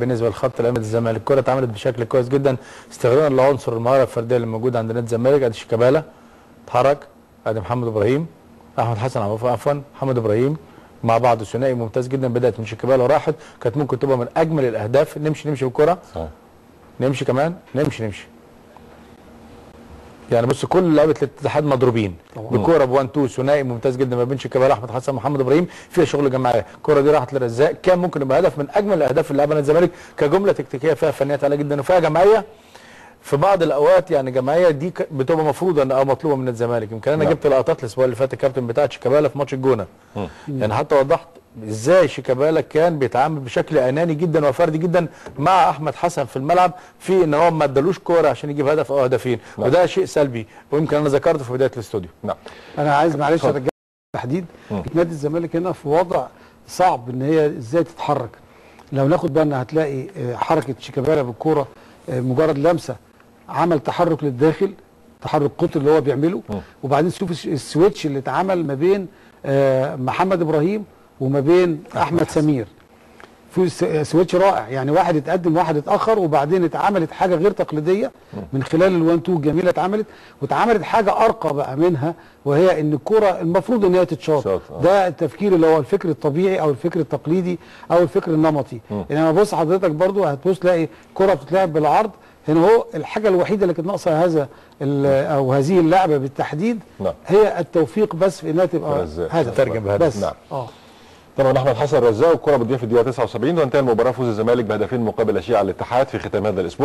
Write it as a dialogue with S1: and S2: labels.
S1: بالنسبة للخط الامامي الزمالك. الكره اتعملت بشكل كويس جدا، استغلال العنصر المهارة الفردية اللي موجود عند نادي الزمالك. ادي شيكابالا اتحرك، ادي محمد ابراهيم، احمد حسن، عفوا محمد ابراهيم، مع بعض ثنائي ممتاز جدا. بدات من شيكابالا وراحت، كانت ممكن تبقى من اجمل الاهداف. نمشي نمشي بالكرة، نمشي كمان، نمشي نمشي. يعني بص كل لعيبة الاتحاد مضروبين بكوره ب 1 2 ثنائي ممتاز جدا ما بين شيكابالا احمد حسن محمد ابراهيم، فيها شغل جماعي. الكره دي راحت لرزاق، كان ممكن يبقى هدف من اجمل الاهداف اللي لعبها نادي الزمالك كجمله تكتيكية فيها فنيات عالية جدا وفيها جماعية في بعض الاوقات. يعني جماعية دي بتبقى مفروضة او مطلوبه من الزمالك. يمكن انا جبت لقطات الاسبوع اللي فات الكابتن بتاع شيكابالا في ماتش الجونه، يعني حتى وضحت ازاي شيكابالا كان بيتعامل بشكل اناني جدا وفردي جدا مع احمد حسن في الملعب، في ان هو ما ادالوش كورة عشان يجيب هدف او هدفين. وده شيء سلبي، ويمكن انا ذكرته في بداية الاستوديو.
S2: نعم.
S3: انا عايز معلش ارجع تحديد نادي الزمالك هنا في وضع صعب ان هي ازاي تتحرك. لو ناخد بالنا هتلاقي حركة شيكابالا بالكورة مجرد لمسه عمل تحرك للداخل، تحرك قطري اللي هو بيعمله. وبعدين شوف ال switch اللي اتعمل ما بين محمد ابراهيم وما بين احمد سمير، في switch رائع. يعني واحد اتقدم واحد اتاخر، وبعدين اتعملت حاجة غير تقليدية من خلال ال one two الجميلة اتعملت، واتعملت حاجة ارقى بقى منها، وهي ان الكره المفروض ان هي تتشاط. ده التفكير اللي هو الفكر الطبيعي او الفكر التقليدي او الفكر النمطي. انما بص حضرتك برضو هتبص تلاقي كره بتتلعب بالعرض. هنا هو الحاجة الوحيدة اللي كانت ناقصه هذا او هذه اللعبة بالتحديد هي التوفيق بس في انها تبقى هدف،
S1: ترجم بهدف.
S3: بس.
S2: نعم. طبعا احمد حسن رزاق، والكره بتضيع في الدقيقة 79، وانتهى المباراة فوز الزمالك بهدفين مقابل لا شيء على الاتحاد في ختام هذا الاسبوع.